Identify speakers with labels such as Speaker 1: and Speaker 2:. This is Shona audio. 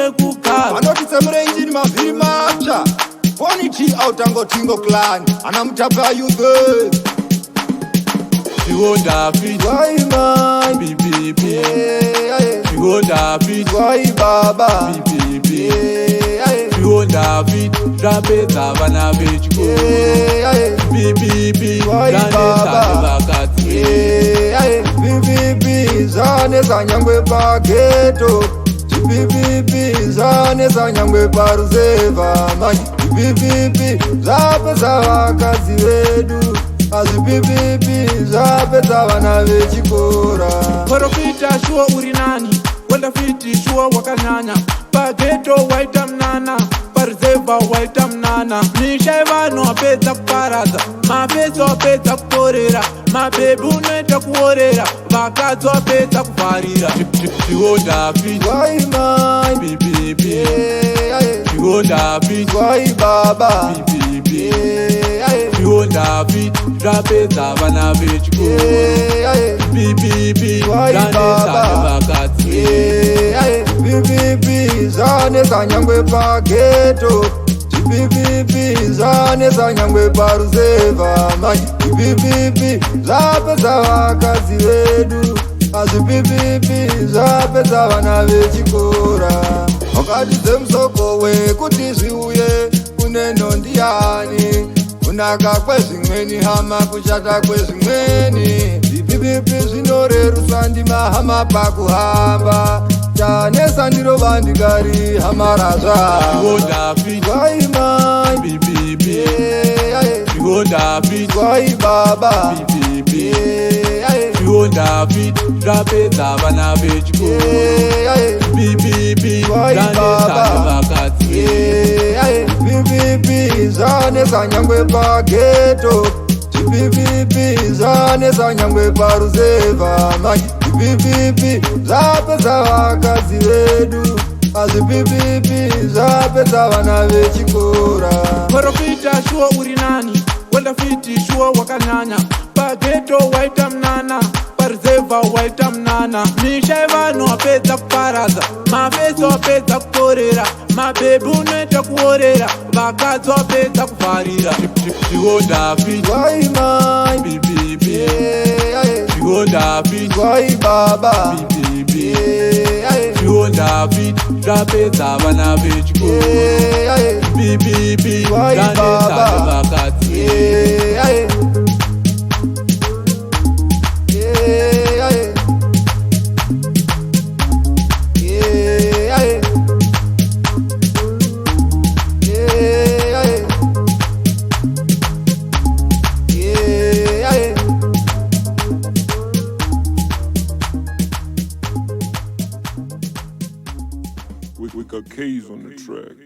Speaker 1: wekugara.
Speaker 2: Vanotitsemure injini mavhiri matsva. Bonity autangotingo clan ana Mutape, are you there?
Speaker 1: Zvihonda Fit.
Speaker 2: Why man?
Speaker 1: PPP.
Speaker 2: Yeah.
Speaker 1: Zvihonda Fit.
Speaker 2: Why baba?
Speaker 1: PPP.
Speaker 2: Yeah.
Speaker 1: Zvihonda Fit zvapedza vana vechikoro.
Speaker 2: Yeah.
Speaker 1: PPP
Speaker 2: Why
Speaker 1: zvanetsa
Speaker 2: baba?
Speaker 1: nevakadzi.
Speaker 2: Yeah. PPP zvanetsa nyangwe paghetto. PPP zvanetsa nyangwe paruzevha. Manje PPP zvapedza vakadzi vedu. AzviPPP zvapedza vana vechikora.
Speaker 1: Profita, shuwa uri nani. Wenda Fiti, shuwa wakanyanya. Paghetto waita munana, paruzevha waita munana. Misha yevanhu wapedza kuparadza, mafesi wapedza kutorera, mabhebhi unoita kuorera, vakadzi wapedza kuvharira. Zvihonda Fit.
Speaker 2: Why man?
Speaker 1: PPP.
Speaker 2: Yeah.
Speaker 1: Zvihonda Fit.
Speaker 2: Why baba?
Speaker 1: PPP.
Speaker 2: Yeah.
Speaker 1: Zvihonda Fit zvapedza vana vechikoro.
Speaker 2: Yeah.
Speaker 1: PPP
Speaker 2: Why
Speaker 1: zvanetsa
Speaker 2: baba?
Speaker 1: nevakadzi.
Speaker 2: Yeah. PPP zvanetsa nyangwe paghetto. PPP zvanetsa nyangwe paruzevha. Manje PPP zvapedza vakadzi vedu. AzviPPP zvapedza vana vechikora. Wakatidze musoko wekuti zviuye kuneno ndiani? Kunaka kwezvimweni hama, kushata kwezvimweni. ZviPPP zvinorerusa ndimahama pakuhamba. Chanesa ndiro bandikari hama razva.
Speaker 1: Zvihonda Fit.
Speaker 2: Why man?
Speaker 1: PPP.
Speaker 2: Yeah.
Speaker 1: Zvihonda Fit.
Speaker 2: Why baba?
Speaker 1: PPP.
Speaker 2: Yeah.
Speaker 1: Zvihonda Fit zvapedza vana vechikoro.
Speaker 2: Yeah.
Speaker 1: PPP
Speaker 2: Why
Speaker 1: zvanetsa
Speaker 2: baba?
Speaker 1: nevakadzi.
Speaker 2: Yeah. PPP zvanetsa nyangwe paghetto. PPP zvanetsa nyangwe paruzevha. Manje PPP zvapedza vakadzi vedu. AzviPPP zvapedza vana vechikora.
Speaker 1: Profita, shuwa uri nani. Wenda Fiti, shuwa wakanyanya. Paghetto waita munana, paruzevha waita munana. Misha yevanhu wapedza kuparadza, mafesi wapedza kutorera, mabhebhi unoita kuorera, vakadzi wapedza kuvharira. Zvihonda Fit.
Speaker 2: Why man?
Speaker 1: PPP.
Speaker 2: Yeah.
Speaker 1: Zvihonda Fit.
Speaker 2: Why baba?
Speaker 1: PPP.
Speaker 2: Yeah.
Speaker 1: Zvihonda Fit zvapedza vana vechikoro.
Speaker 2: Yeah.
Speaker 1: PPP
Speaker 2: Why
Speaker 1: zvanetsa
Speaker 2: baba?
Speaker 1: nevakadzi.
Speaker 2: Yeah. Yeah. Yeah. Yeah. Yeah.
Speaker 3: We got K's on the track.